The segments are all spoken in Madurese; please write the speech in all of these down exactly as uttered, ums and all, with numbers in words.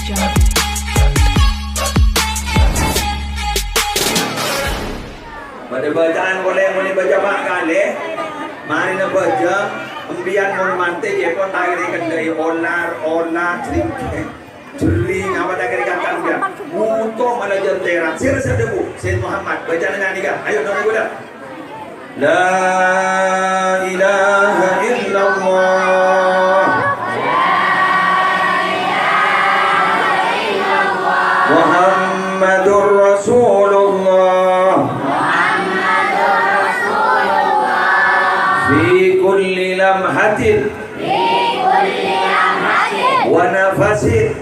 Bâdâ bâcaan polè, mon èbâca pa' kalè. Marèna bâca, empèyan mon mantè, cèpon ta' kèra èkendhâ'i olar, olar, jring, jring, apa ta' kèra èkakan, ya. Bhuto mala jhântèran. Sèra sè adhâbu, Sayyid Muhammad, bâca neng ka'dinto. Ayo, neng kaulâ. La ilaha illallah. Muhammadur Rasulullah. Fi kulli lamhatin. Wa nafasin.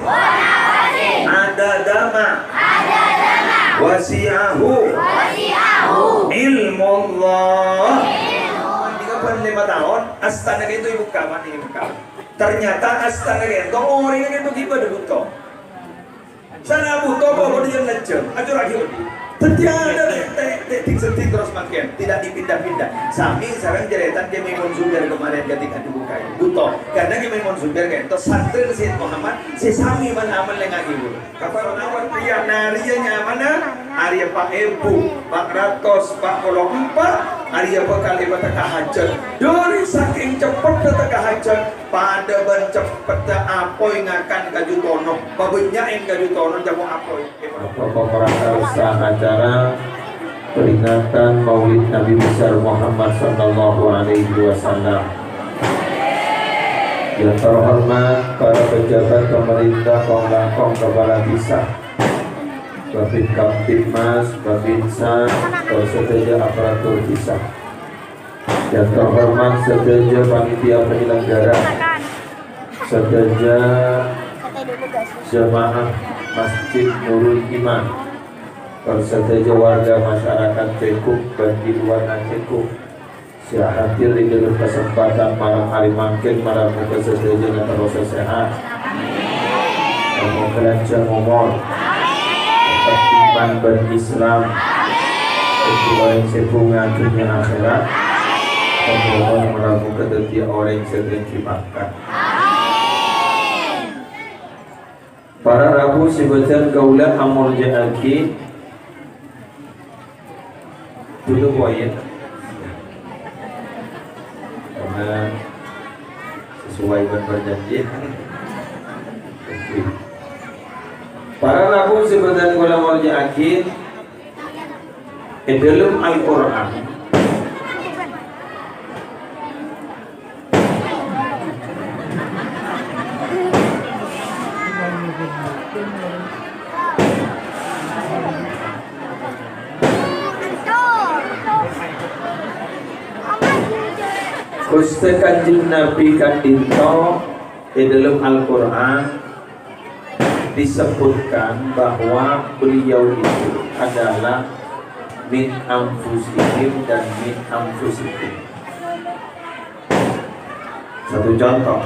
Adada ma. Wasi'ahu. Ilmullah. Andi' kapan lèma taon, astana ka'dinto èbukka', mani èbukka'. Ternyata astana ka'dinto, orèngnga ka'dinto ghibâ dâ' bhuto. Sana bhuto, kok bâdâ jhân lejjhâ, ajhurâghi bâdâ. Dhâddhi adâ' te', te', te' dhing-seddhing terros mangkèn, tidak dipindah-pindah. Sami sareng carètana Kè Maimun Zubair kemarin ketika dibukain bhuto. Karena Kè Maimun Zubair ka'dinto santrèna Sayyid Muhammad, sè sami mal-amal lèngngaghi bhuto. Kapan mawon, iyâ, narèya nyamana, arèya Pa' Èbhu, Pa' Ratos, Pa' Polo Empa', arèya bhâkal èpatekka hajhât. Dhâri sakèng ceppetta tekka hajhât, padâ bân ceppetta apoy ngakan kaju tono, pabânnya'è kaju tono, camo' apoy. Bapak pemerakarsa acara peringatan Maulid Nabi Besar Muhammad sallallahu alaihi wasallam. Yang terhormat para pejabat pemerintah, kong langkong kepala desa, Babinkamtibmas, Babinsa, tor sadhâjâ aparatur desa. Yang terhormat sadhâjâ panitia penyelenggara, sadhâjâ jamaah Masjid Nurul Iman, tor sadhâjâ warga masyarakat Cekup bân è luarra Cekup sè hadir è dâlem kasempadhân malem arè mangkèn, mara moghâ sadhâjâna terrosa sehat. Moghâ lanjhâng omor, tetep iman bân Islam, dhâddhi orèng sè bhunga dhunnya akhèrat, moghâ mara moghâ dhâddhiyâ orèng sè tèngghi pangkat. Para rabu sè bâdhân kaulâ amoljâ'aghi, Dulu poin. Karena sesuai dengan perjanjian. Para rabu sè bâdhân kaulâ moljâ'aghi, è dâlem Al-Qur'an, Ghustè Kanjeng Nabi ka'dinto è dâlem Al-Qur'an disebutkan bahwa beliau itu adalah min anfusihim dan min anfusikum. Satu contoh.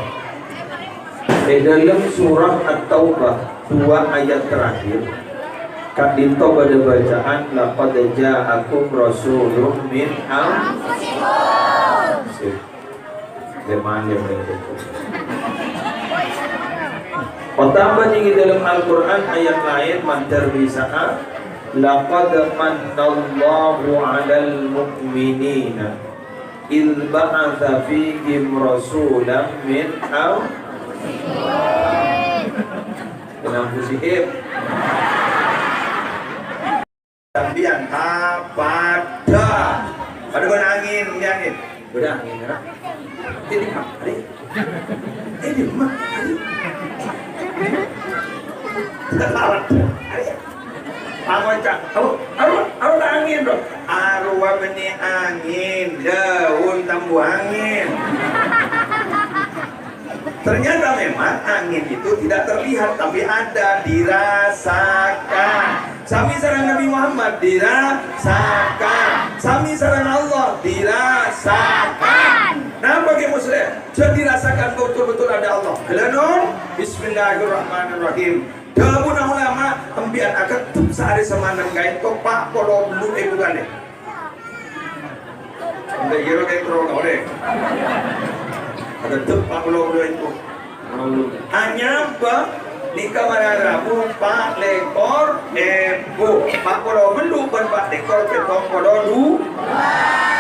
È dâlem surah At-Taubah, dua ayat terakhir, ka'dinto bâdâ bacaan, "Laqad ja'akum rasulun min anfusikum." Sip. Lèman, lèman. Otabâ nèng è dâlem Al-Qur'an ayat laèn mandhâr bisa'a, "Laqad mannallahu 'alal mu'minina idz ba'atsa fihim rasulan min anfusihim." Min anfusihim. Sampèyan, ah, padâ. Padâ bân angèn, bân angèn. Bâdâ angèn, ya. Ini mah, ari. Ini mah, ari. Arowa, arowa, arowa angèn, bro. Arowa bânnè angèn, daun tambu angèn. Ternyata memang angin itu tidak terlihat, tapi ada, dirasakan. Sami sareng Nabi Muhammad, dirasakan. Sami sareng Allah, dirasakan. Napa, Kè Muslim? Jadi rasakan betul-betul ada Allah. Gelanon, Bismillahirrahmanirrahim. Dhâbuna ulama, sampèyan akeddhep saarè samalem kaènto pa' polo tello èbu kalè. Ndak kira kayak terowongan, orèng. Ada dep, apa lo, lo itu? Anyapa? Nèka mara rabu pa' lèkor èbu. Pa' polo bâllu' bân pa' lèkor pèttong polo du-,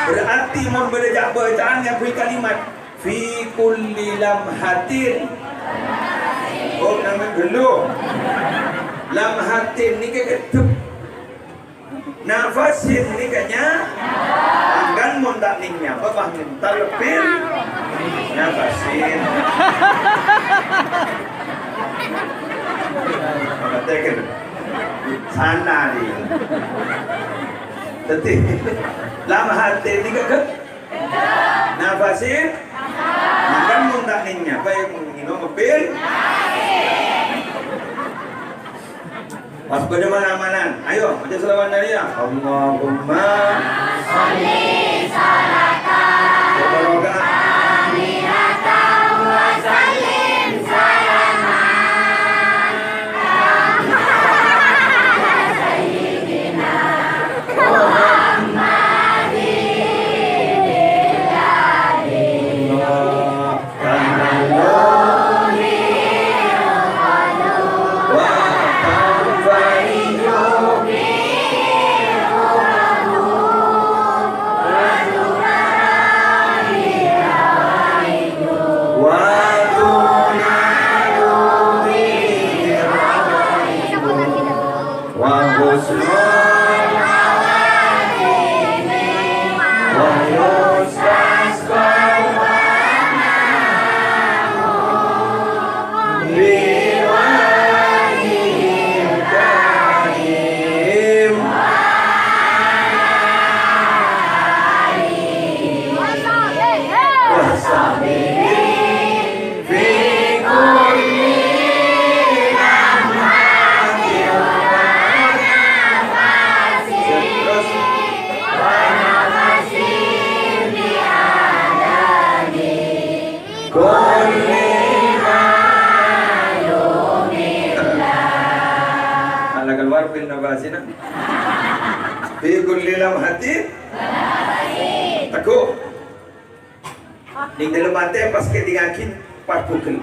berarti mon bâdâ ca'-bâcaan ngangghuy kalimat fi kulli lamhatin. Oh, namanya bâllu'. Lamhatin nèka ghâddhep. Nafasin nèka nya-, mangkana mon ta' nèng nyabâ, pas ngentar lebbhi nafasin. Perhatikan. Sana nih. Dâddhi, lamhatin nèka ghâ-, nafasin. Mangkana mon ta' nèng nyabâ, ya, ngènom lebbhi. Pas bâdâ mana-mana. Ayo, maca shalawat nariyah. Allahumma shalli sholatan kamilatan wa sallim salaman tamman ala sayyidina Muhammadin alladzi وحسن الخواتيم ويستسقى الغمام بوجهه الكريم وعلى آله وصحبه في كل لمحة ونفس، ونفس بعدد كل معلوم لك. Ala keluar pil nafasina. Fi kulli lamhatin. Teguh. Neng dâlem atè pas kèdingngaghi, pas bugel.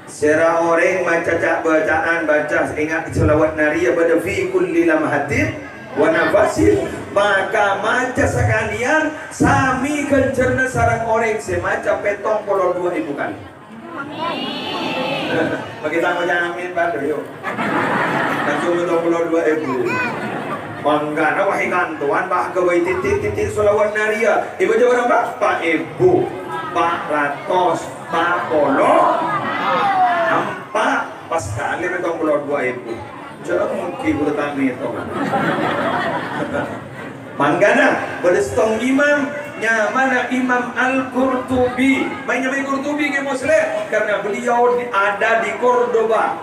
Sèra orèng maca ca'-baca'an, baca enga' shalawat nariyah bâdâ fi kulli lamhatin wa nafasin, maka maca sakalèyan samè ghânjhârânna sareng orèng sè maca pèttong polo duwâ èbu kalè. Bâgi ta' ngoca' amin, Pak, yo. Langsung pèttong polo duwâ èbu. Mangkana, wahai kantowan, Pak, ghâbây titik-titik shalawat nariyah. Èbâca bârâmpa? Pa' èbu, pa' ratos, pa' polo empa'. Pas kalè pèttong polo duwâ èbu. Jhâ' mungkin ghulâ ta' mètong. Mangkana, bâdâ sèttong imam, nyamana Imam Al-Qurtubi. Maèn nyamaè Qurtubi, Kè Musleh? Karena beliau di, ada di Cordoba.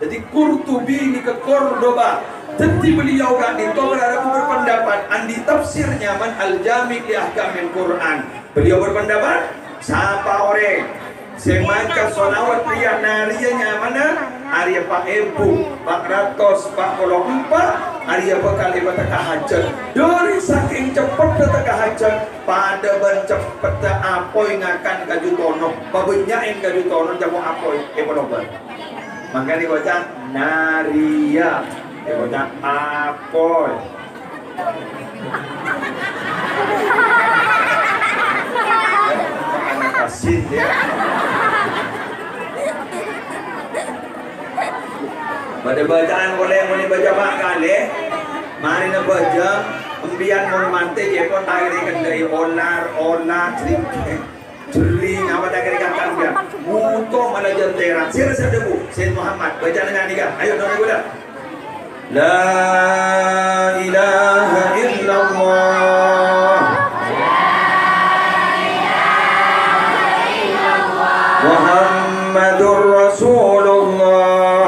Jadi, Qurtubi nèka Cordoba. Jadi, beliau ka'dinto mara rabu berpendapat, andi' tafsir nyamana Al-Jami' li Ahkamil Qur'an. Beliau berpendapat, sapa orèng sè maca shalawat rèya nariyah nyamana, arèya pa' èbu, pa' ratos, pa' polo empa', arèya bhâkal èpatekka hajhât. Dâri sakèng ceppetta tekka hajhât, padâ bân ceppetta apoy ngakan kaju tono, pabânnya'è kaju tono, camo' apoy èpalobar. Mangkana èkoca' nariyah, èkoca' apoy. Anak asin, ya. Padâ bâca'an polè, mon èbâca pa' kalè. Marèna bâca, empèyan mon mantè, ya, pon ta' kèra èkendhâ'i olar, olar, srèngkèng. Jhering, apa ta' kèra èkendhâ'i, ya? Buto malah jhântèran. Sèra sè adhâbu? Sayyid Muhammad. Bâca nèng ghânèka. Ayo, dong, ghulâ. La ilaha illallah. Muhammadur Rasulullah.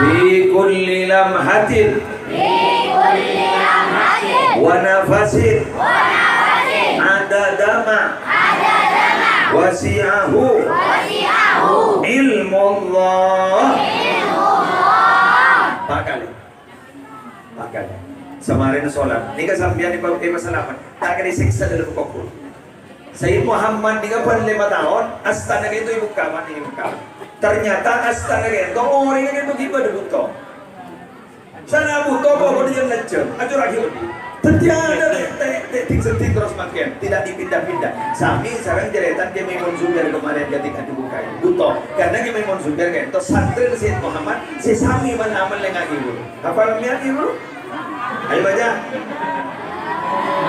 Fi kulli lamhatin. Fi kulli lamhatin. Wa nafasin. Wa nafasin. Adada ma. Adada ma. Wasi'ahu. Wasi'ahu. Ilmullah. Ilmullah. Pa' kalè. Pa' kalè. Samarèna sholat. Nèka sampèyan èpa-, èpasalamet. Ta' kèra èsèksa dâlem kobhur. Sayyid Muhammad nèka bân lèma taon, astana ka'dinto èbukka', Pak, nèka èbukka'. Ternyata astana ka'dinto orèngnga ka'dinto ghi' bâdâ bhuto. Sana bhuto pokokna jân-lajân, ajhur aghi' odi'. Dhâddhi adâ' te-, te-, te-, dik-sedik terros mangkèn, tidak dipindah-pindah. Sami sareng carètana Kè Maimun Zubair kemarin ketika dibukain bhuto. Karena Kè Maimun Zubair ka'dinto santrèna Sayyid Muhammad, sè sami man-, amallengngaghi bhuto. Hafal niat, Ibu? Ayo baca.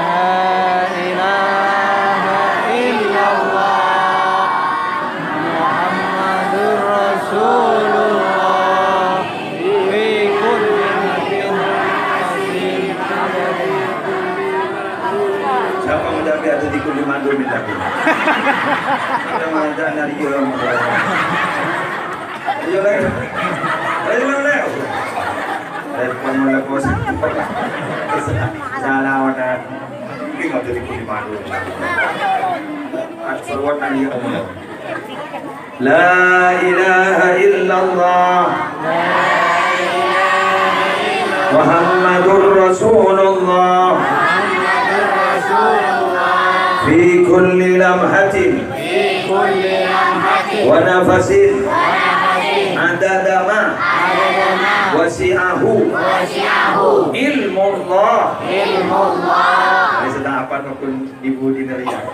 La ilaha illallah Muhammadur Rasulullah fi kulli nafsin. Siapa mau jadi ada di kulit mandu minta. Ada mau ada dari ilmu. Ayo, Leo. Ayo, Leo. Ayo, Leo. Salah, wadah. Ini nggak jadi kulit malu. Seruan aja. La ilaha illallah. Muhammadur Rasulullah. Fi kulli lamhatin. Fi kulli lamhatin. Wa nafasin. Wa nafasin. Adada ma. Adada ma. Wasi'ahu. Wasi'ahu. Ilmullah. Ilmullah. Ini sedang apa nukun ibu di Nerian?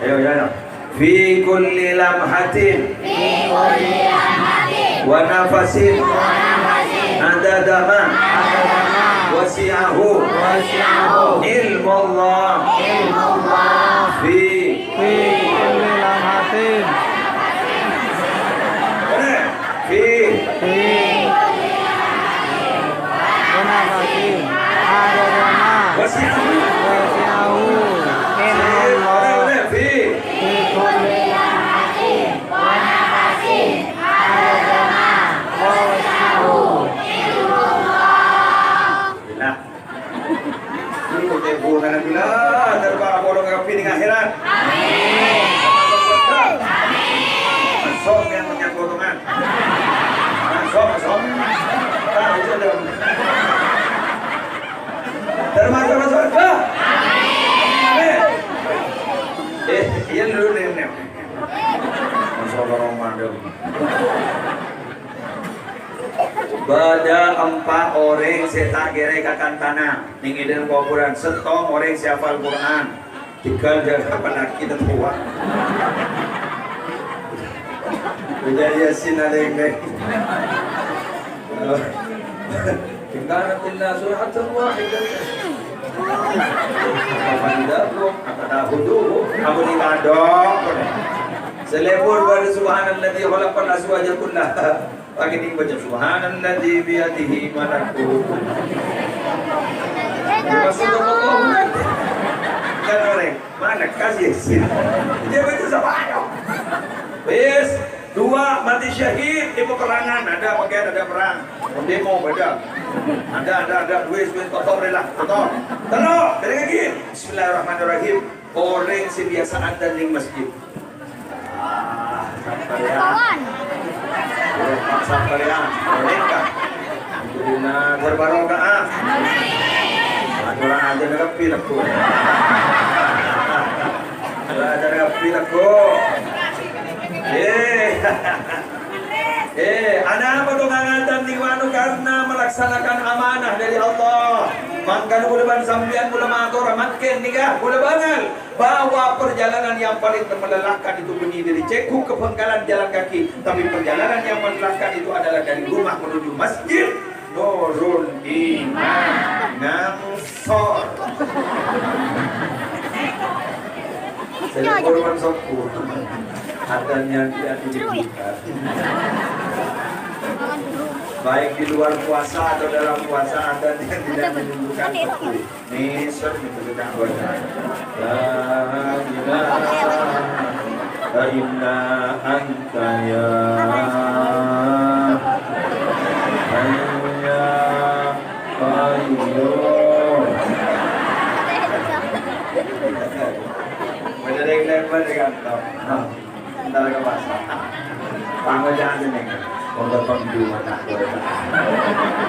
Ayo, ya, ya. Fi kulli lamhatin. Fi kulli lamhatin. Wa nafasin. Wa nafasin. Adada ma. Adada ma. Wasi'ahu. Wasi'ahu. Ilmullah. Ilmullah. Fi. Fi kulli lamhatin. Bener? Fi. Fi. Wa nafasin. Adada ma. Wasi'ahu. Wasi'ahu. Ilmullah. Bener, bener. Fi. Fi kulli lamhatin. Wa nafasin. Adada ma. Wasi'ahu. Ilmullah. Nah. Dulu tempo ngana gula, terba polo kapi ning akhirat. Amin. Masuk yang punya potongan. Masuk, masuk. Ah, itu dong. Termasuk masuk surga. Amin. Eh, iya dulu nih, nih. Masuk ke Ramadan. Bâdâ empa' orèng sè ta' kèra èkakantana neng è dâlem kobhurân, sèttong orèng sè hafal Qur'an. Tinggal jâgâ apalagi tetua. Bâdâ Yasin alèng-lèng. Tinggal illa suratan wahidah. Apa tidak, apa tahu dulu? Apa nih kadok? Sè lebur bâdâ subhanalladzi khalaqal azwaja kullaha. Lagi ning baca, "Subhanalladzi biyadihi malakut." Maksud apa? Kan orèng, mana kasih sih? Dia baca sapa ayo? Wis, dua mati syahid di peperangan, ada pakaian, ada perang. Demo, ada. Ada, ada, ada. Wis, wis, kotor lah, kotor. Terus, balik lagi. Bismillahirrahmanirrahim. Orèng sè biyasa adzan neng masjid. Ah, sabar ya. Sabar ya. Alhamdulillah, berbarokah. Adzan rabbina. Adzan rabbina. Eh. Eh, anapa to ngangatan niku anu karena melaksanakan amanah dari Allah. Mangkana kaulâ bân sampèyan kaulâ mator mangkèn nèka, kaulâ bângal bahwa perjalanan yang paling melelahkan itu bukan dari Ceko ke Bangkalan jalan kaki, tapi perjalanan yang melelahkan itu adalah dari rumah menuju masjid. Nurul iman. Nang sor. Saya korban sopo. Adzan yang tidak dibuka. Baik di luar puasa atau dalam puasa, adzan yang tidak menimbulkan sopo. Nisab itu kita baca. La ilaha illa anta ya hayyu ya qayyum. Bener yang lempar di kantong. Entar ka pasar. Pangoca'an jenengan. Wong kepeng dua tak.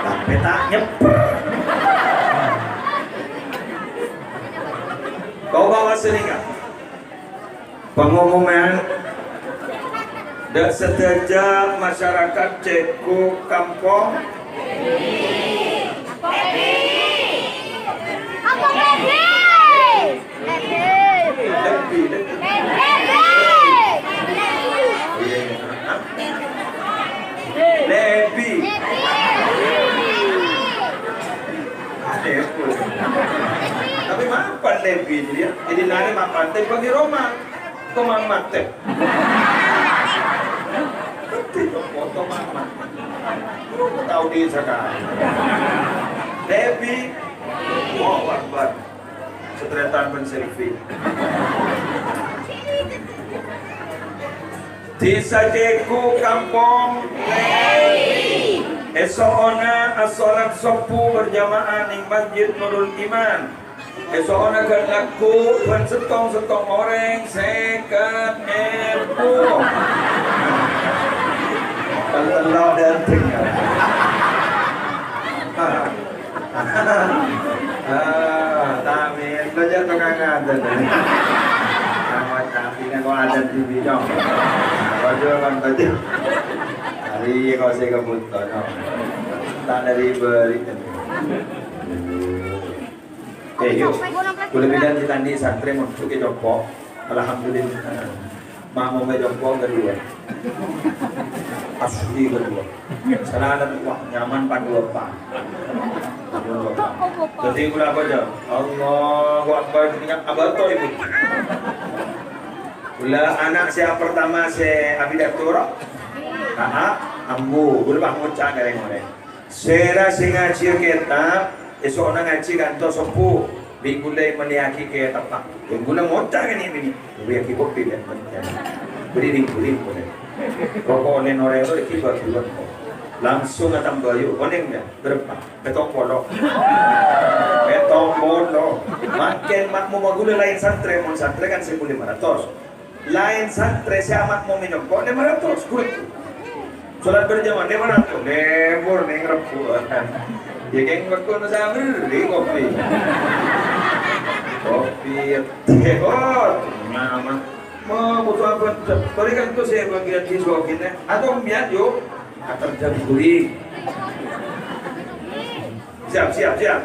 Tapi tak nyeper. Kau bawa selingkuh. Pangumuman, dâ' sadhâjâ masyarakat cèko kampong. Apa, Bebe? Lebbi, lebbi. Lebbi. Iya. Lebbi. Lebbi. Tapi mapan lebbi itu ya. Jadi lari mapan, tapi bagi Roma. Tomang mate. Tomang mate. Lu tahu di sekarang. Lebbi. Allahu Akbar. Setrètan bân selfie. Dhisa Cèko, Kampong Lewi. Èso'ona asholat sobbhu berjamaah neng Masjid Nurul Iman. Èso'ona ghân lagghu bân settong-settong orèng sèket èbu. Kalau Allah dan dengar. Ah, tamin, belajar tukang adat. Sama tapi kan kok adat di bidang. Waduh, kan tadi. Hari kau saya kebutuhan. Tak dari beri. Eh, yuk. Kulâ bidhâna kita di santrè mondhuk è compo'. Alhamdulillah. Makmum è compo' ghâllu. Asli ghâllu. Salamet, wah, nyaman, padâ apa. Dhâddhi kulâ apa, Jal? Allahu Akbar, punya abâto, Ibu. Kulâ ana' sè pertama sè abidhâ toro'. Aa, ambu, kulâ pas ngoca' ka rèng-orèng. Sèra sè ngajhiyâ kètab, èso'na ngajhi kantos sobbhu, bi' kulâ èmellèyaghi kètabbhâ. Bi' kulâ ngoca' ka nè'-binè', "Èmellèyaghi kopi, ya." Bâri'-bâri' polè. Roko' onèng orèng rowa èghi bâdhuwân. Langsung atamba, "Yu, onèng, ya, bârâmpa?" "Pèttong polo." "Pèttong polo." Mangkèn makmum ghulâ laèn santrè, mon santrè kan sèbu lèma ratos. Laèn santrè sè amakmum è compo' lèma ratos, ghulâ. Sholat berjamaah lèma ratos, lèbur neng Rebbhuwân. Ya, kèng bâkto sabâ bâri' kopi. Kopi, teh, oh, mama. Mau butuh apa? Bâri' kan tuh saya bagian di sogine. Atau biar yuk, akan jam kuring. Siap, siap, siap.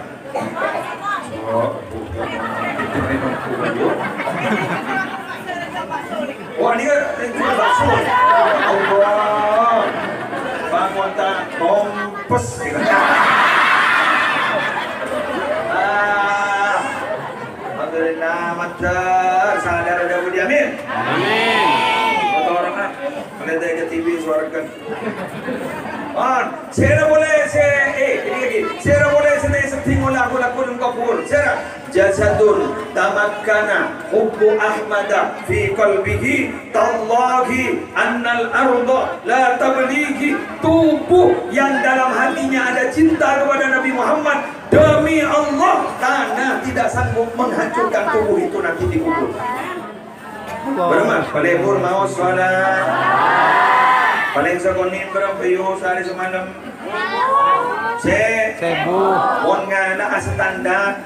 Oh, bukan. Wah, ini kan, ini juga bakso. Allah. Bangun tak kompes. Ah. Alhamdulillah, mater. Sadar ada Budi, amin. Amin. Motor, ah. Melihat ke T V, suarakan. On, sèra polè sè, eh, ini lagi. Sèra polè sè ta' seddhi ngola' lakon engko' pur. Sèra. Jasadun tamakkana hubbu Ahmada fi qalbihi, tallahi annal arda la tablighi. Tubuh yang dalam hatinya ada cinta kepada Nabi Muhammad, demi Allah, tanah tidak sanggup menghancurkan tubuh itu nanti di kubur. Bârâmma? Palèbur maos sholat. Palèng sakonè' bârâmpa, yu, sehari semalam? Sè-, Sèbu. Mon ngala' astandar.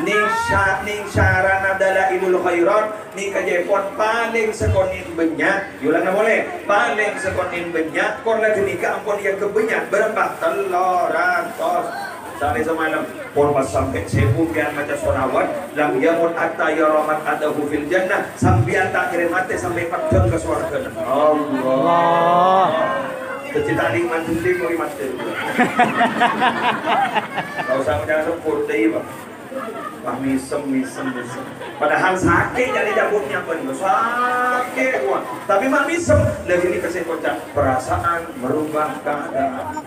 Nèng sya-, nèng syarana Dalailul Khairat, nèng kajepon palèng sakonè' bânnya'. Yulana molè. Palèng sakonè' bânnya', kor la ghânèka ampon èanggep bânnya'. Bârâmpa? Tello ratos. Sehari semalam. Pon pas sampè' sèbu sampèyan maca sholawat, "Lam yamut hatta yara maq'adahu fil jannah," sampèyan ta' kèra matè sampè' peddhâng ka sowarghâna. Allah. Dhâddhi ta' nikmat dhuli kok matè. Gak usah maca sepur, dâ' iyâ, Pak. Wah, mèsem, mèsem, mèsem. Padahal sakè' jadi cabutnya, Pak. Sakè', wah. Tapi ma' mèsem. Lagi ini kasih kocak. Perasaan merubah keadaan.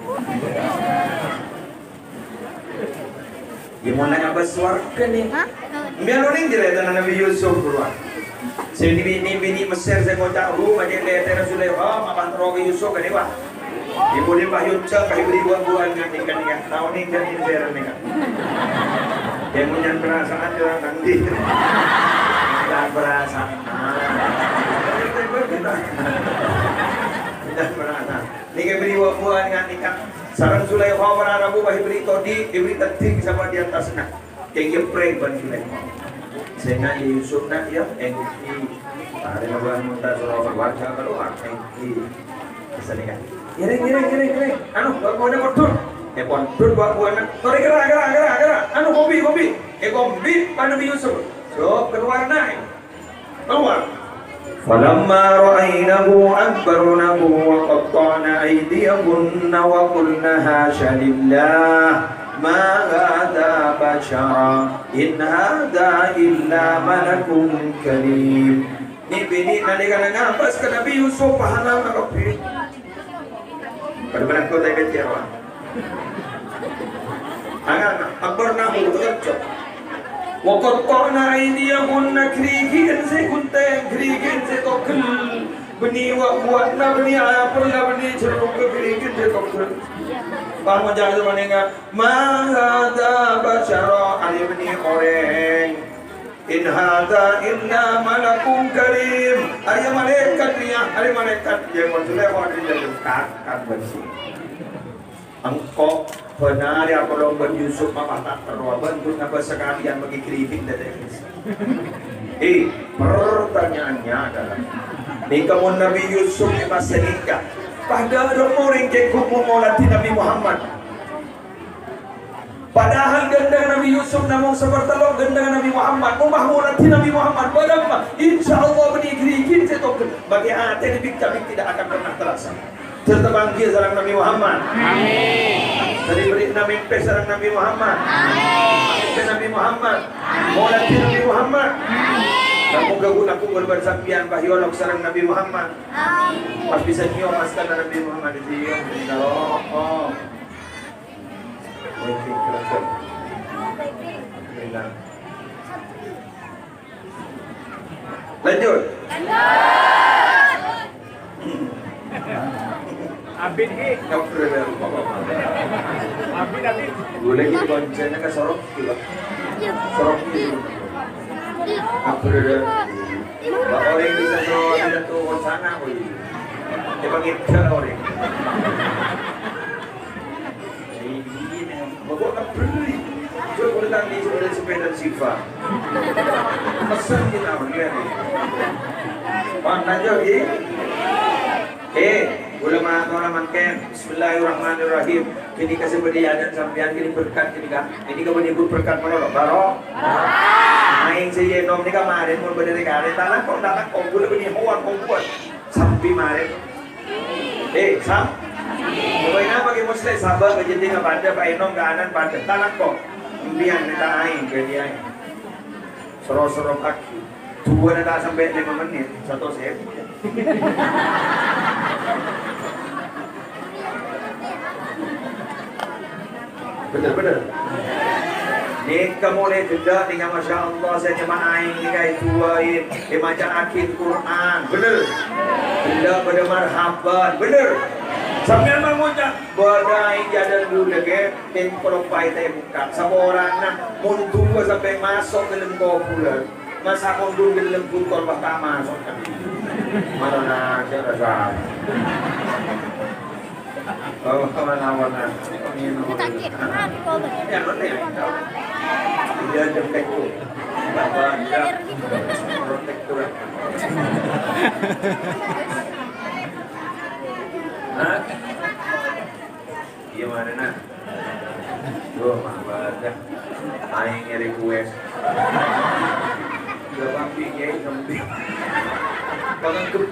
Gimana ngabâs sowarghâ, nè? Hah? Mbiyan onèng carètana Nabi Yusuf, buru. Sè binè'-binè' Mesir sè ngoca', "Ru, ma' cè' lètèra Zulaikha, ma' pantro ka Yusuf, kan, Pak?" Ibu ni Pak Yusuf, Pak Ibri, wa-, buwan ngan ikan, ikan. Tao ni, jadi, jadi, ni, kan. Yang punya perasaan, jangan nanti. Jangan perasaan. Jangan perasaan. Nèka bâri' wa-, buwan ngan ikan. Sareng Zulaikha para rabu bâ' èbâri' todi', èbâri' teddhing sabâ' di attasna. Kèng èprèng bân Zulaikha. Sènga' Yusuf na', ya, ènggi. Arèya bân mundhâr soro keluarga keluar. Èngghi. Pesenna kan. Ngiring, ngiring, ngiring, ngiring. Anu, bâ' buwâna kodhur. Eh, kodhur bâ' buwâna. Torè, gera', gera', gera', gera'. Anu, kombi, kombi. Eh, kombi, bân Nabi Yusuf. Sok, keluar, Nay. Keluar. فلما رأينه أكبرنه وقطعن أيديهن وقلن حاش لله ما هذا بشرا إن هذا إلا ملك كريم. Nè'-binè' nalèkana ngabâs ka Nabi Yusuf, pahalana kabbhi. Padâ panangko ta' èkècè' rowa. Angan, akbar nahu, terjok. Wa qatta'na aydiyahunna, ghârighi'ân sè ghunting, ghârighi'ân sè togel. Bânnè wa'-buwa'na, bânnè aperra, bânnè jherrogghâ, ghârighi'ân sè togel. Pas ngoca' sapanèka, "Ma hadza basyara," arèya bânnè orèng. "In hadza illa malakun karim." Arèya malaèkat rèya, arèya malaèkat. Yâ, konsulè kok arèya lengkap, kan bersih. Engko' bân arè apolong bân Yusuf mapata terro abân, ghun ngabâs sakalèyan bâgi ghârighi' dâteng Isa. Eh, pertanyaannya adalah, nèka mon Nabi Yusuf pas saèngghâ, padâ orèng kèng ghun moladhi Nabi Muhammad. Padahal ghândhâng Nabi Yusuf namong sapertello' ghândhâng Nabi Muhammad. Mon pas moladhi Nabi Muhammad, bâdâ, insyaallah bânnè ghârighi'ân sè togel. Bâgi atè dibicca tidak akan pernah terasa. Sè tapangghi sareng Nabi Muhammad. Amin. Sè dibherri'na mèmpè sareng Nabi Muhammad. Amin. Mèmpè Nabi Muhammad. Amin. Moladhi Nabi Muhammad. Amin. Namong ghâghu laku korban sampèyan pas èolok sareng Nabi Muhammad. Amin. Pas bisa nyèyom astana Nabi Muhammad, èsèyom, ya Allah. Oh. Oke, terus. Bismillah. Lanjut. Abit, Ki. Abit, abit. Ghulâ ghi' koncèna ka sorok, ghi', Pak. Sorok, ghi'. Abit. Bâ' orèng bisa sorok, abit, tuh, koncèna, wih. Coba kita orèng. Ini, bapak tak beli. Coba boleh tadi, boleh sepeda Siva. Pesen kita, boleh. Wah, lanjut, Ki. Eh, ulama, ulama mangkèn. Bismillahirrahmanirrahim. Ini kasih beri adat sampeyan, ini berkat ini, Kak. Ini kapan ibu berkat mana, Baro? Main si Yenom ini kemarin, mau bener kali. Tanah kok, tanah kok, boleh beli hoan, kok buat. Sampai mare. Eh, sam? Pokokna bâgi Musleh, sabâ' ka jendhingnga padâ, ka ènom, ka anan padâ. Talako. Embiyan mènta aèng ka dhiyâ. Soro-soro pagi. Duwâna ta' sampè' lèma mennit, satos èbu. Bener-bener. Nèka molaè ghellâ' nèka, masya Allah, sè nyama aèng nèka èduwâi, èmaca'aghi Qur'an. Bener. Ghellâ' padâ marhaban. Bener. Sampèyan mangkoca', bâdâ aèng jhâdhân bulâ, kè, tèmpol paètè bukka'. Saporana, mon duwâ sampè' maso' dâlem kobhurân. Masa' mondhut ghellem butol pas ta' maso'. Mara nangès rasa. Oh, kemana-mana. Sakit, ah, di kolong. Ya, betul. Dia jempek tuh. Bapak, dia protektur. Hah? Iya, mana, nah? Duh, mah, baca. Aing request. Gak pampi, Kiai, sampai. Panganggep.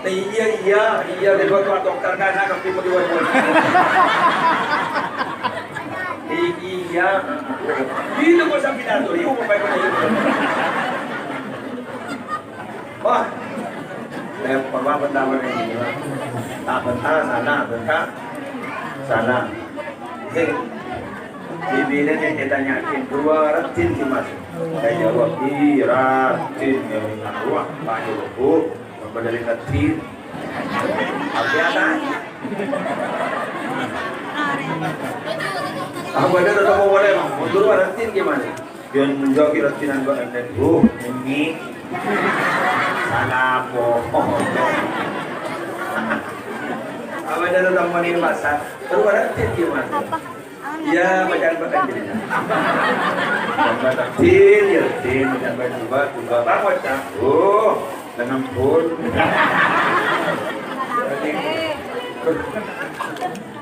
Iya, iya, iya, di luar tukar kan, nah, tapi mau di luar. Iya. Itu kok sampai atur, yuk, mau baik-baik. Wah. Eh, apa bentar ini? Tak bentar sana, bentar sana. Hei. Bibirnya yang ditanya'aghi, "Duwâ raddhin, Ki, Mas?" Saya jawab, "Iyâ, raddhin, ya, wah, Pak Jokowi, bener raddhin." Tapi ada. Apa ada tetap boleh, Bang? "Duwâ raddhin, Ki, Mas?" Yun, enggak kira-kira enggak ada. Uh, ini. Salah bohong. Apa ada teman di pasar? Terus ada tip gimana? Iyâ, bâcaan bâ'na jârèya. Bâcaan bâ'na din, iyâ din, bâcaan bâ'na jubâ', jubâ'. Bâ'na ngoca', "Oh, lengnga pon."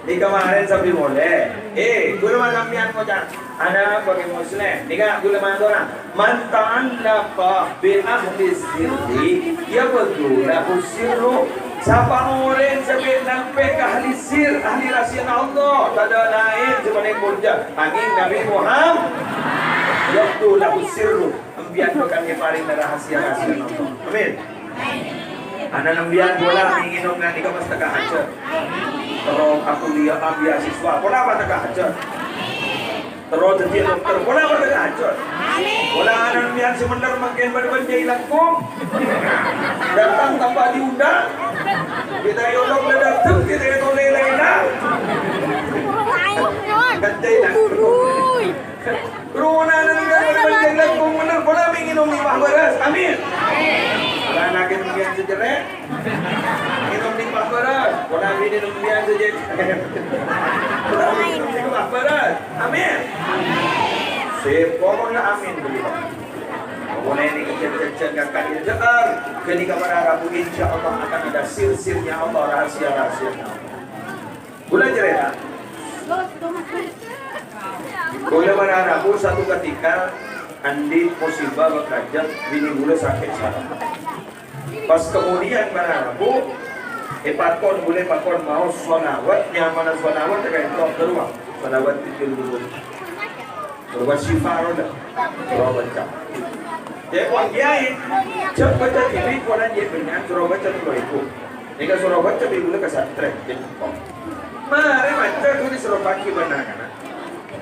Nèka marèn sambi molè. Eh, ghulâ ma' sampèyan ngoca', "Ana' bâgi Muslim." Nèka ghulâ matorra. "Man ta'allaqa bi ahli sirri, yabdu lahu sirru." Sapa orèng sè bi' nampè ka ahli sir, ahli rahasiyana Allah, tadâ' laèn sè palèng molja, angèng Nabi Muhammad, yabdu lahu sirru, sampèyan bhâkal èparèngana rahasiya-rahasiyana Allah. Amin. Ana' sampèyan pola ngènom nganti ka pas tekka hajat. Terro akuliyahan beasiswa, pola pas tekka hajat. Terro dhâddhi dokter, pola pas tekka hajat. Pola ana' sampèyan sè bhender mangkèn bâdâ bân Jai Langkong. Datang tanpa diundang. Kita yolok la dâteng, kita yolok la dâteng. Kan Jai Langkong. Rowa ana' sampèyan bâdâ bân Jai Langkong bhender, pola mè' ngènom nèpa' bârâs. Amin. Pola ana' sampèyan sè cerrè'. Ngènom nèpa' bârâs, pola binè sampèyan sè jhâ'. Ngènom nèpa' bârâs. Amin. Sè pokokna amin, begitu. Pokokna ini kejadian-kejadian yang akan didengar. Ketika para rabu, insya Allah akan ada sir-sirnya Allah, rahasia-rahasianya Allah. Ghulâ cerita. Ghulâ para rabu, satu ketika andi' musibah bâkajât, binè ghulâ sakè' sarè. Pas kemudian para rabu, èpakon, bulâ pakon maos shalawat, nyamana shalawat, ka'dinto ghâruwa. Shalawat itu dulu. Ghâruwa syifa roda. Ghâruwa bâca. Ca'èpon kiyaè, jhâ' bâca dhibi', polana jhâ' bânnya', ghâruwa bâca tello èbu. Nèka ghâruwa bâca bi' bulâ ka santrè. Marè maca ghun èsoro paghi bân na'-kana'.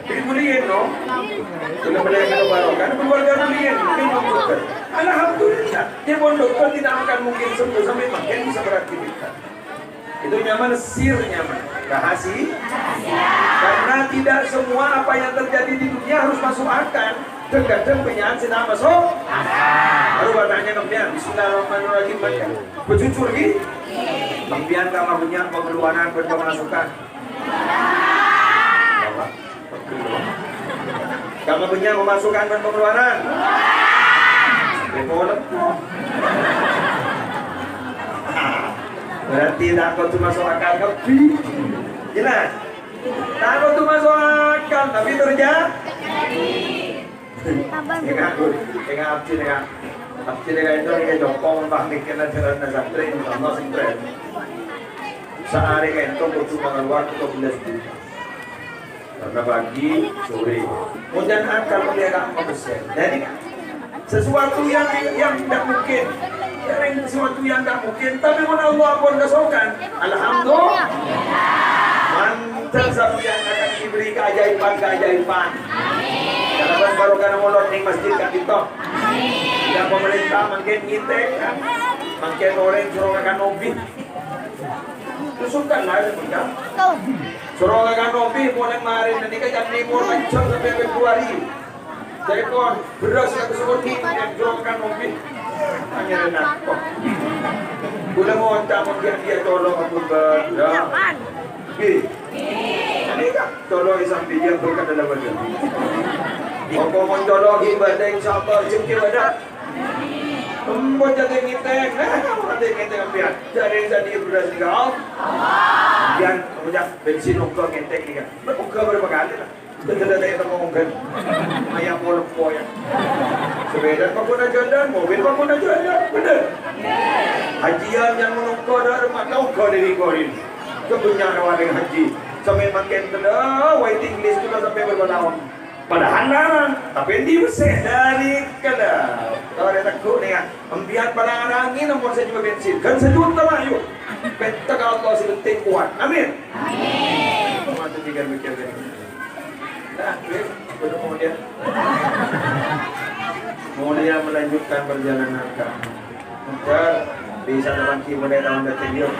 Jadi mulia, no? Benar-benar yang barokah, keluarga mulia, ini dokter. Alhamdulillah, dia pun dokter tidak akan mungkin sembuh sampai makin bisa beraktivitas. Itu nyaman, sir nyaman. Rahasi-, karena tidak semua apa yang terjadi di dunia harus masuk akal. Kadhâng-kadhâng bânnya'an sè ta' maso'. Baru bertanya kemudian, Bismillahirrahmanirrahim, baca. Bujur, ghi? Kemudian tambah bânnya' pengeluaran dan pemasukan. Tambah bânnya' pemasukan bân pengeluaran. Sampai polem. Berarti ta' kodhu maso' akal kabbhi. Jelas? Ta' kodhu maso' akal, tapi terja-, Enggak, Bu. Enggak, abdi, enggak. Abdi, enggak, itu, enggak, jokong, Pak, mikirnya jalan santrè, sama santrè. Saarè ka'dinto kodhu mangalowar dua belas juta. Karena pagi, sore. Kemudian akal melihat apa besar. Jadi, sesuatu yang, yang tidak mungkin. Yang sesuatu yang tidak mungkin. Tapi pun Allah pun kasokan. Alhamdulillah. Mantap, sampeyan akan diberi keajaiban-keajaiban. Kalaban barokana molod ning masjid ka'dinto. Ya, pemerintah mangkèn ngèntèk, kan? Mangkèn orèng soro ngakan obi. Tusukan lah, ya, Bunda. Soro ngakan obi, mulai kemarin, ini kan jam lima, jam sampai Februari. Ca'èpon, bherrâs saratos sèkon, jhâ' ngakan obi. Anyarèna kok. Bulâ ngoca' mon dhiyâ-dhiyâ colo' ka Purba. Ya. Ngghi. Nèka colo' è sampèyan berkat dalam badan. Apa mon colo' ghi' bâdâ, insyaallah, jhâ' ghi' bâdâ. Embo jhâ' ngèntèk. Nah, ora ngèntèk sampèyan. Jhâ' rèng sè dhiyâ bherrâs nèka, Allah. Sampèyan ngoca' bensin ongghâ ngèntèk nèka. Ongghâ bârâmpa kalè, lah? Dâdâ-dâdâ ètemmo ongghâ. Ayam polem poya. Sepeda paggun ajhâlân, mobil paggun ajhâlân. Bener? Hajiyân yang menunggu dari mata ongghâ dari korin. Kebanyakan orang haji. Sampai makin kena waiting list juga sampai berapa tahun. Padahal larang, tapi di Mesir dari kena. Kalau ada teguh nih ya, embiar pada arangin nomor saya juga bensin. Kan sejuta mah yuk. Penta kalau Allah sih penting kuat. Amin. Amin. Mantap tiga mikir. Nah, wis, bener kemudian. Kemudian melanjutkan perjalanan kami. Mudah bisa nanti mulai tahun depan yuk.